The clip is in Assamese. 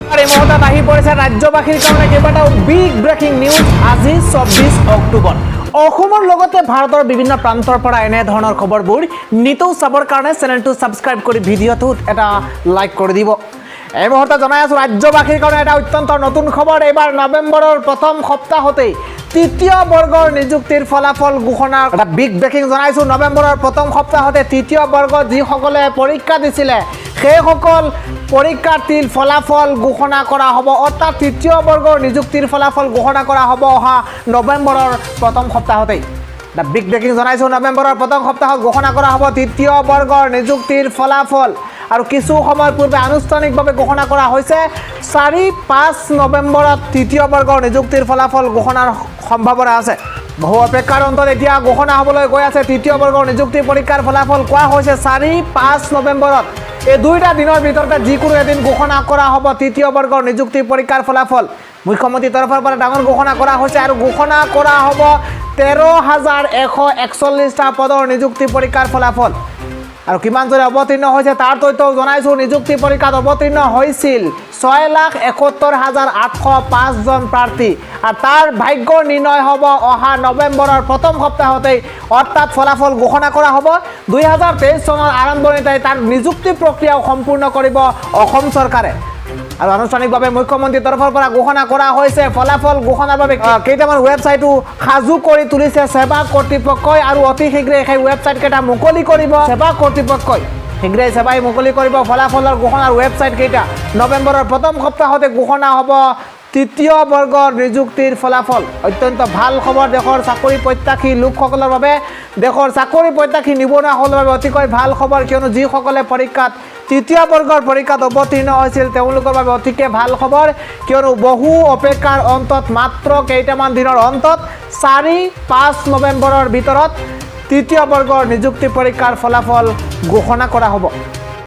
এই মুহূৰ্তত আহি পৰিছে ৰাজ্যবাসীৰ কাৰণে কেইবাটাও বিগ ব্ৰেকিং নিউজ। আজি 24 অক্টোবৰ। অসমৰ লগতে ভাৰতৰ বিভিন্ন প্ৰান্তৰ পৰা এনেধৰণৰ খবৰবোৰ নিতৌ চাবৰ কাৰণে চেনেলটো ছাবস্ক্ৰাইব কৰি ভিডিঅ'টোত এটা লাইক কৰি দিব। এই মুহূৰ্তত জনাই আছোঁ ৰাজ্যবাসীৰ কাৰণে এটা অত্যন্ত নতুন খবৰ। এইবাৰ নৱেম্বৰৰ প্ৰথম সপ্তাহতেই তৃতীয় বৰ্গৰ নিযুক্তিৰ ফলাফল ঘোষণা। এটা বিগ ব্ৰেকিং জনাইছোঁ। নৱেম্বৰৰ প্ৰথম সপ্তাহতে তৃতীয় বৰ্গত যিসকলে পৰীক্ষা দিছিলে, সেইসকল পৰীক্ষাৰ্থীৰ ফলাফল ঘোষণা কৰা হ'ব। অৰ্থাৎ তৃতীয় বৰ্গৰ নিযুক্তিৰ ফলাফল ঘোষণা কৰা হ'ব অহা নৱেম্বৰৰ প্ৰথম সপ্তাহতেই। এটা বিগ ব্ৰেকিং জনাইছোঁ। নৱেম্বৰৰ প্ৰথম সপ্তাহত ঘোষণা কৰা হ'ব তৃতীয় বৰ্গৰ নিযুক্তিৰ ফলাফল। আৰু কিছু সময় পূৰ্বে আনুষ্ঠানিকভাৱে ঘোষণা কৰা হৈছে, 4-5 নৱেম্বৰত তৃতীয় বৰ্গৰ নিযুক্তিৰ ফলাফল ঘোষণাৰ সম্ভাৱনা আছে। বহু অপেক্ষাৰ অন্তত এতিয়া ঘোষণা হ'বলৈ গৈ আছে তৃতীয় বৰ্গৰ নিযুক্তি পৰীক্ষাৰ ফলাফল। কোৱা হৈছে, 4-5 নৱেম্বৰত, এই দুইটা দিনৰ ভিতৰতে যিকোনো এদিন ঘোষণা কৰা হ'ব তৃতীয় বৰ্গৰ নিযুক্তি পৰীক্ষাৰ ফলাফল। মুখ্যমন্ত্ৰীৰ তৰফৰ পৰা ডাঙৰ ঘোষণা কৰা হৈছে আৰু ঘোষণা কৰা হ'ব 13,141টা পদৰ নিযুক্তি পৰীক্ষাৰ ফলাফল। আৰু কিমানজনে অৱতীৰ্ণ হৈছে, তাৰ তথ্যও জনাইছোঁ। নিযুক্তি পৰীক্ষাত অৱতীৰ্ণ হৈছিল 6,71,805জন প্ৰাৰ্থী আৰু তাৰ ভাগ্য নিৰ্ণয় হ'ব অহা নৱেম্বৰৰ প্ৰথম সপ্তাহতেই। অৰ্থাৎ ফলাফল ঘোষণা কৰা হ'ব 2023 চনৰ আৰম্ভণিতে। তাৰ নিযুক্তি প্ৰক্ৰিয়াও সম্পূৰ্ণ কৰিব অসম চৰকাৰে। আৰু আনুষ্ঠানিকভাৱে মুখ্যমন্ত্ৰীৰ তৰফৰ পৰা ঘোষণা কৰা হৈছে। ফলাফল ঘোষণাৰ বাবে কেইটামান ৱেবছাইটো সাজু কৰি তুলিছে সেৱা কৰ্তৃপক্ষই আৰু অতি শীঘ্ৰে সেই ৱেবছাইট কেইটা মুকলি কৰিব সেৱা কৰ্তৃপক্ষই। শীঘ্ৰেই সেৱাই মুকলি কৰিব ফলাফলৰ ঘোষণাৰ ৱেবছাইট কেইটা। নৱেম্বৰৰ প্ৰথম সপ্তাহতে ঘোষণা হ'ব তৃতীয় বৰ্গৰ নিযুক্তিৰ ফলাফল। অত্যন্ত ভাল খবৰ দেশৰ চাকৰি প্ৰত্যাশী লোকসকলৰ বাবে, দেশৰ চাকৰি প্ৰত্যাশী নিবনুৱাসকলৰ বাবে অতিকৈ ভাল খবৰ। কিয়নো যিসকলে পৰীক্ষাত, তৃতীয় বৰ্গৰ পৰীক্ষাত অৱতীৰ্ণ হৈছিল, তেওঁলোকৰ বাবে অতিকে ভাল খবৰ। কিয়নো বহু অপেক্ষাৰ অন্তত মাত্ৰ কেইটামান দিনৰ অন্তত 4-5 নৱেম্বৰৰ ভিতৰত তৃতীয় বৰ্গৰ নিযুক্তি পৰীক্ষাৰ ফলাফল ঘোষণা কৰা হ'ব।